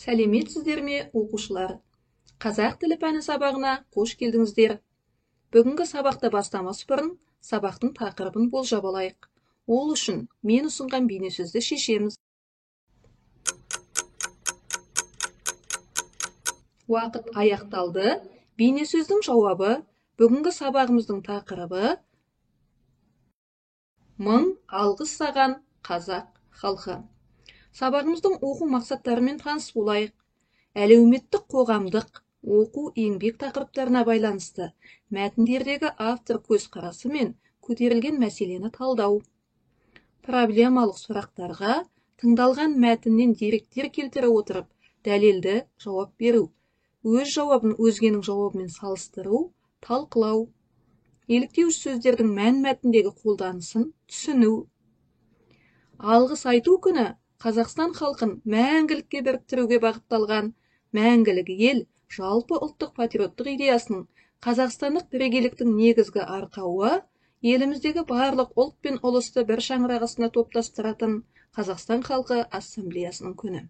Сәлеметсіздер ме, оқушылар? Қазақ тілі пәні сабағына қош келдіңіздер. Бүгінгі сабақты бастамас бұрын сабақтың тақырыбын болжап алайық. Ол үшін мен ұсынған бейнесөзді шешеміз. Уақыт аяқталды. Бейнесөздің жауабы бүгінгі сабағымыздың тақырыбы мың алғыс саған қазақ халқы. Сабағымыздың оқу мақсаттарымен таныс болайық. Әлеуметтік қоғамдық, оқу еңбек тақырыптарына байланысты мәтіндердегі автор көзқарасы мен көтерілген мәселені талдау. Проблемалық сұрақтарға тыңдалған мәтіннен деректер келтіре отырып, дәлелді жауап беру. Өз жауабын өзгенің жауабымен салыстыру, талқылау. Еліктеуіш сөздердің мән-мәтіндегі қолданысын түсіну. Алғыс айту күні Қазақстан халқын мәңгілікке біріктіруге бағытталған мәңгілік ел жалпы ұлттық патриоттық идеясының қазақстандық бірегейліктің негізгі арқауы, еліміздегі барлық ұлт пен ұлысты бір шаңырақ астына топтастыратын Қазақстан халқы ассамблеясының күні.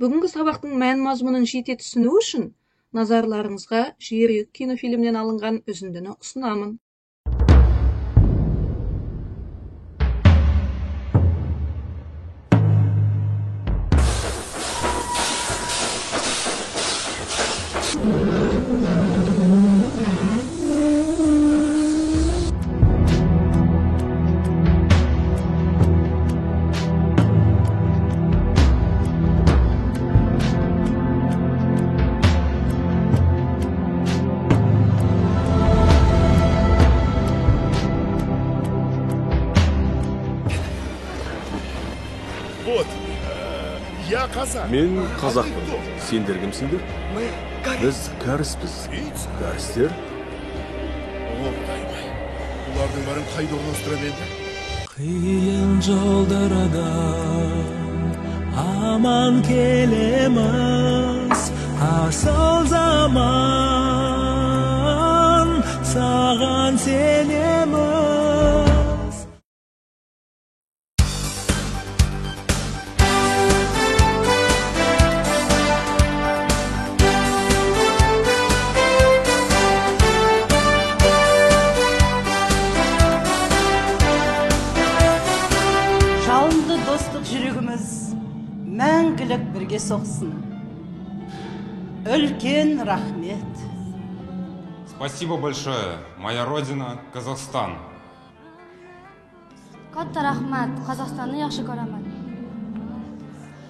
Бүгінгі сабақтың мән-мазмұнын жете түсіну үшін назарларыңызға Жерұйық кинофильмінен алынған үзіндіні ұсынамын. Мен қазақпын. Сендер кімсіңдер? Біз кәріспіз. Кәрістер? О, құдайым-ай, бұлардың бәрін қайда орналастырам енді? Қиын жолдардан аман келеміз, асыл заман саған сенеміз. Мәңгілік бірге соқсын. Үлкен рахмет. Спасибо большое, моя родина Казахстан. Katta rahmat, Қазақстанны yaxshi ko'raman.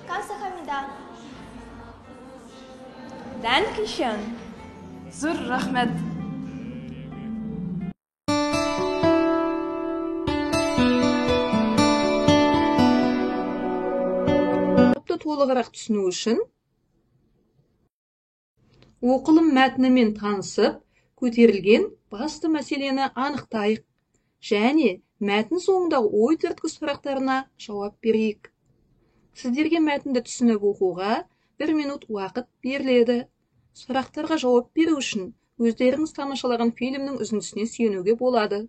Kamsahamnida. Dankeschön. Зур рахмет. Толығырақ түсіну үшін оқылым мәтінімен танысып, көтерілген басты мәселені анықтайық және мәтін соңындағы ой түрткі сұрақтарына жауап берейік. Сіздерге мәтінді түсініп оқуға 1 минут уақыт беріледі. Сұрақтарға жауап беру үшін өздеріңіз тамашалаған фильмнің үзіндісіне сүйенуге болады.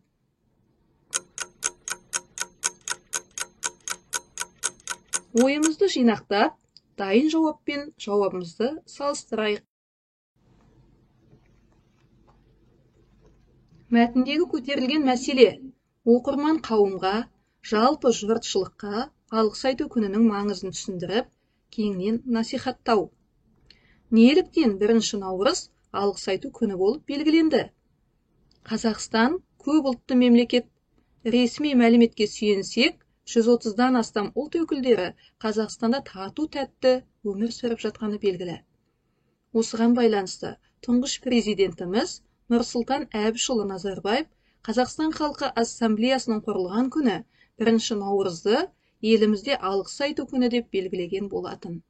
Ойымызды жинақтап, дайын жауаппен жауабымызды салыстырайық. Мәтіндегі көтерілген мәселе оқырман қауымға, жалпы жұртшылыққа алғыс айту күнінің маңызын түсіндіріп, кеңінен насихаттау. Неліктен 1 наурыз алғыс айту күні болып белгіленді? Қазақстан көп ұлтты мемлекет. Ресми мәліметке сүйенсек, 130-дан астам ұлт өкілдері Қазақстанда тату-тәтті өмір сүріп жатқаны белгілі. Осыған байланысты тұңғыш президентіміз Нұрсұлтан Әбішұлы Назарбаев Қазақстан халқы ассамблеясының құрылған күні 1 наурызды елімізде алғыс айту күні деп белгілеген болатын.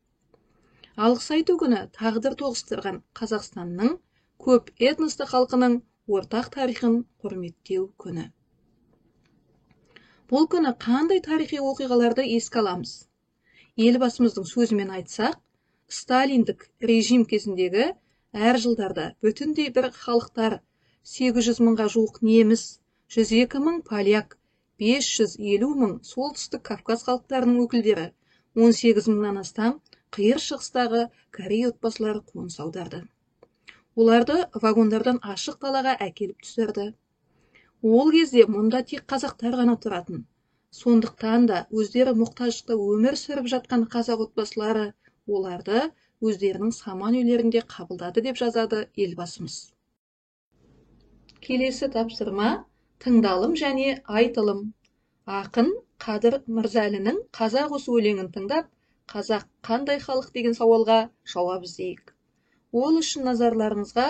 Алғыс айту күні тағдыр тоғыстырған Қазақстанның көп этносты халқының ортақ тарихын құрметтеу күні. Бұл күні қандай тарихи оқиғаларды еске аламыз? Елбасымыздың сөзімен айтсақ, сталиндік режим кезіндегі әр жылдарда бүтіндей бір халықтар 800 мыңға жуық неміс, 102 мың поляк, 550 мың солтүстік Кавказ халықтарының өкілдері, 18 мыңнан астам Қиыр Шығыстағы корей отбасылары қоныс аударды. Оларды вагондардан ашық далаға әкеліп түсірді. Ол кезде мұнда тек қазақтар ғана тұратын. Сондықтан да өздері мұқтаждықта өмір сүріп жатқан қазақ отбасылары оларды өздерінің саман үйлерінде қабылдады деп жазады Елбасымыз. Келесі тапсырма тыңдалым және айтылым. Ақын Қадыр Мырзалінің «Қазақ осы» өлеңін тыңдап, қазақ қандай халық деген сауалға жауап іздейік. Ол үшін назарларыңызға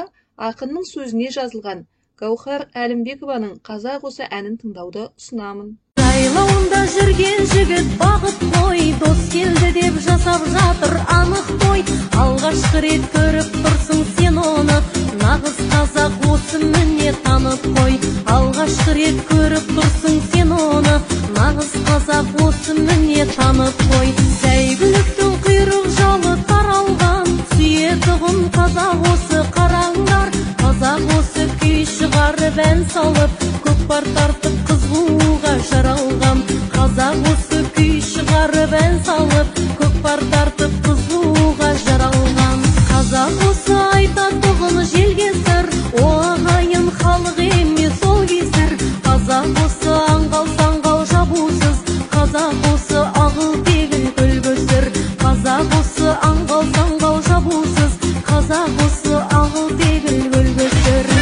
ақынның сөзіне жазылған Гауһар Әлімбекованың «Қазақ осы» әнін тыңдауды ұсынамын. Жайлауында жүрген жігіт бағыт қой, дос келді деп жасап жатыр анық той. Алғашқы рет көріп тұрсың сен оны, нағыз қазақ осы міне танып қой. Алғашқы рет көріп тұрсың сен оны, нағыз қазақ осы міне танып қой. Сәйгүліктің құйрық жалы таралған, сүйетұғын қазақ осы қараңдар. Қазақ осы күй шығарып ән салып, көкпар тартып қыз қууға жаралған. Қазақ осы күй шығарып ән салып, көкпар тартып қыз қууға жаралған. Қазақ осы айтатұғын желге сыр, о ағайын халық емес ол кесір. Қазақ осы аңғал-саңғал жабусыз, қазақ осы ағыл-тегіл көлгөсір. Қазақ осы аңғал-саңғал жабусыз, қазақ осы ағыл-тегіл көлгөсір.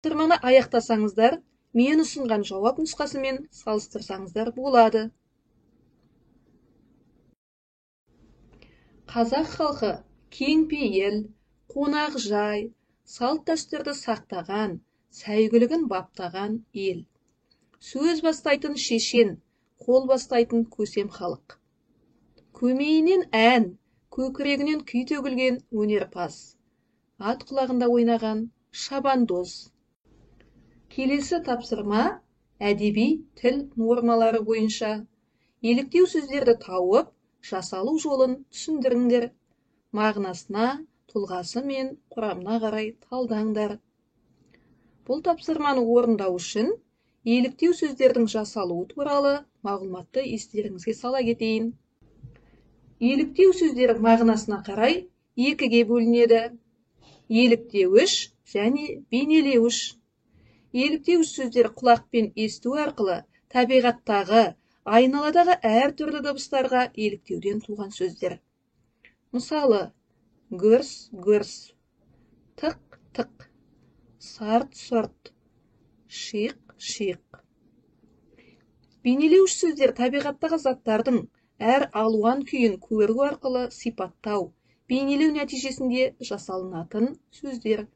Тапсырманы аяқтасаңыздар, мен ұсынған жауап нұсқасымен салыстырсаңыздар болады. Қазақ халқы кеңпейіл, қонақжай, салт-дәстүрді сақтаған, сәйгүлігін баптаған ел. Сөз бастайтын шешен, қол бастайтын көсем халық. Көмейінен ән, көкірегінен күй төгілген өнерпаз. Ат құлағында ойнаған шабандоз. Келесі тапсырма әдеби тіл нормалары бойынша. Еліктеу сөздерді тауып, жасалу жолын түсіндіріңдер. Мағынасына, тұлғасы мен құрамына қарай талдаңдар. Бұл тапсырманы орындау үшін еліктеу сөздердің жасалуы туралы мағлұматты естеріңізге сала кетейін. Еліктеу сөздер мағынасына қарай екіге бөлінеді. Еліктеуіш және бейнелеуіш. Еліктеуіш сөздер құлақпен есту арқылы табиғаттағы, айналадағы әртүрлі дыбыстарға еліктеуден туған сөздер. Мысалы, гүрс-гүрс, тық-тық, сарт-сұрт, шиқ-шиқ. Бейнелеуіш сөздер табиғаттағы заттардың әр алуан күйін көру арқылы сипаттау, бейнелеу нәтижесінде жасалынатын сөздер.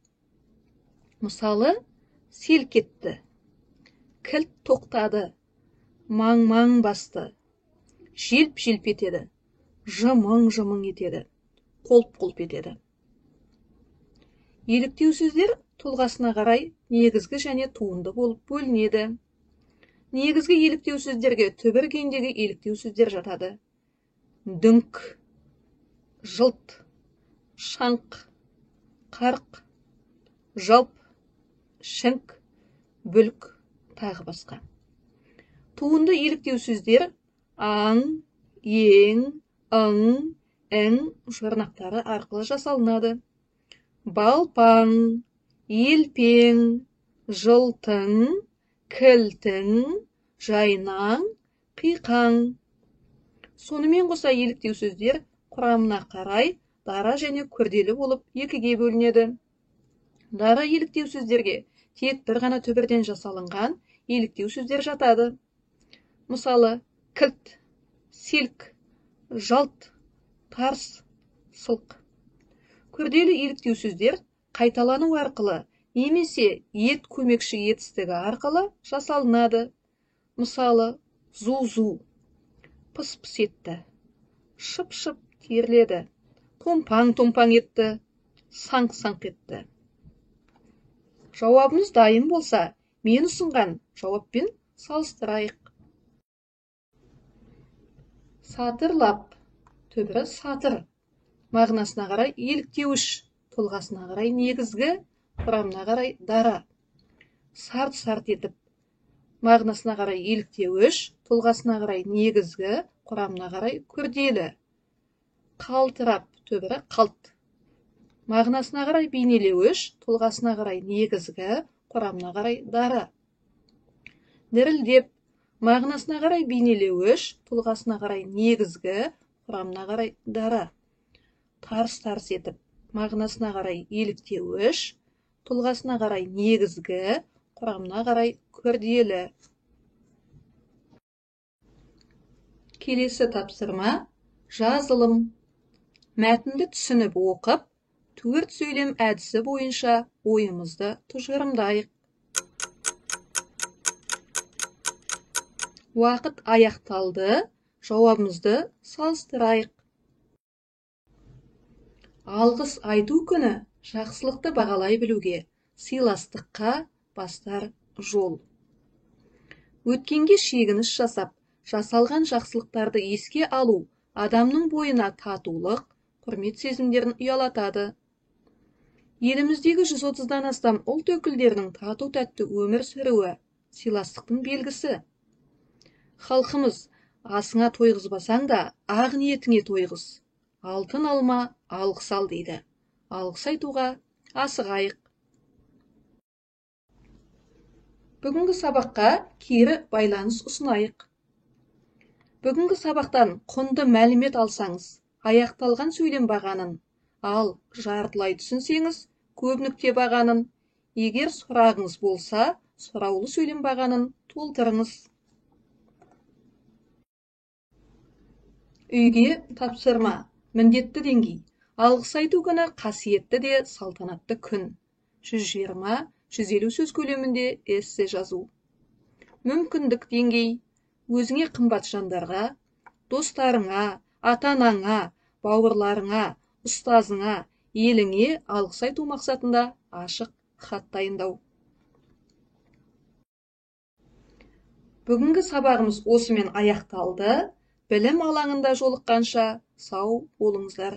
Мысалы, селк етті, кілт тоқтады, маң-маң басты, желп-желп етеді, жымың-жымың етеді, қолп-қолп етеді. Еліктеу сөздер тұлғасына қарай негізгі және туынды болып бөлінеді. Негізгі еліктеу сөздерге түбір күйіндегі еліктеу сөздер жатады. Дүңк, жылт, шаңқ, қарқ, жалп, шіңк, бүлк, тағы басқа. Туынды еліктеу сөздер аң, ең, ың, ің жұрнақтары арқылы жасалынады. Балпаң, елпең, жылтың, кілтің, жайнаң, қиқаң. Сонымен қоса еліктеу сөздер құрамына қарай дара және күрделі болып екіге бөлінеді. Дара еліктеу сөздерге тек бір ғана түбірден жасалынған еліктеу сөздер жатады. Мысалы, кілт, селк, жалт, тарс, сылқ. Күрделі еліктеу сөздер қайталану арқылы немесе ет көмекші етістігі арқылы жасалынады. Мысалы, зу-зу, пыс-пыс етті, шып-шып терледі, томпаң-томпаң етті, саңқ-саңқ етті. Жауабымыз дайын болса, мен ұсынған жауаппен салыстырайық. Сатырлап, түбірі сатыр, мағынасына қарай еліктеуіш, тұлғасына қарай негізгі, құрамына қарай дара. Сарт-сарт етіп, мағынасына қарай еліктеуіш, тұлғасына қарай негізгі, құрамына қарай күрделі. Қалтырап, түбірі қалт. Мағынасына қарай бейнелеуіш, тұлғасына қарай негізгі, құрамына қарай дара. Дірілдеп, мағынасына қарай бейнелеуіш, тұлғасына қарай негізгі, құрамына қарай дара. Тарс-тарс етіп, мағынасына қарай еліктеуіш, тұлғасына қарай негізгі, құрамына қарай күрделі. Келесі тапсырма жазылым. Мәтінді түсініп оқып, 4 сөйлем әдісі бойынша ойымызды тұжырымдайық. Уақыт аяқталды, жауабымызды салыстырайық. Алғыс айту күні жақсылықты бағалай білуге, сыйластыққа бастар жол. Өткенге шегініс жасап, жасалған жақсылықтарды еске алу адамның бойына татулық, құрмет сезімдерін ұялатады. Еліміздегі 130-дан астам ұлт өкілдерінің тату-тәтті өмір сүруі сыйластықтың белгісі. Халқымыз асыңа тойғызбасаң да, ақ ниетіңе тойғыз. Алтын алма, алғыс ал дейді. Алғыс айтуға асығайық. Бүгінгі сабаққа кері байланыс ұсынайық. Бүгінгі сабақтан құнды мәлімет алсаңыз, аяқталған сөйлем бағанын, ал жартылай түсінсеңіз, көп нүкте бағанын, егер сұрағыңыз болса, сұраулы сөйлем бағанын толтырыңыз. Үйге тапсырма. Міндетті деңгей. Алғыс айту күні қасиетті де салтанатты күн. 120-150 сөз көлемінде эссе жазу. Мүмкіндік деңгей. Өзіңе қымбат жандарға, достарыңа, ата-анаңа, бауырларыңа, ұстазыңа, еліңе алғыс айту мақсатында ашық хат дайындау. Бүгінгі сабағымыз осымен аяқталды. Білім алаңында жолыққанша сау болыңыздар.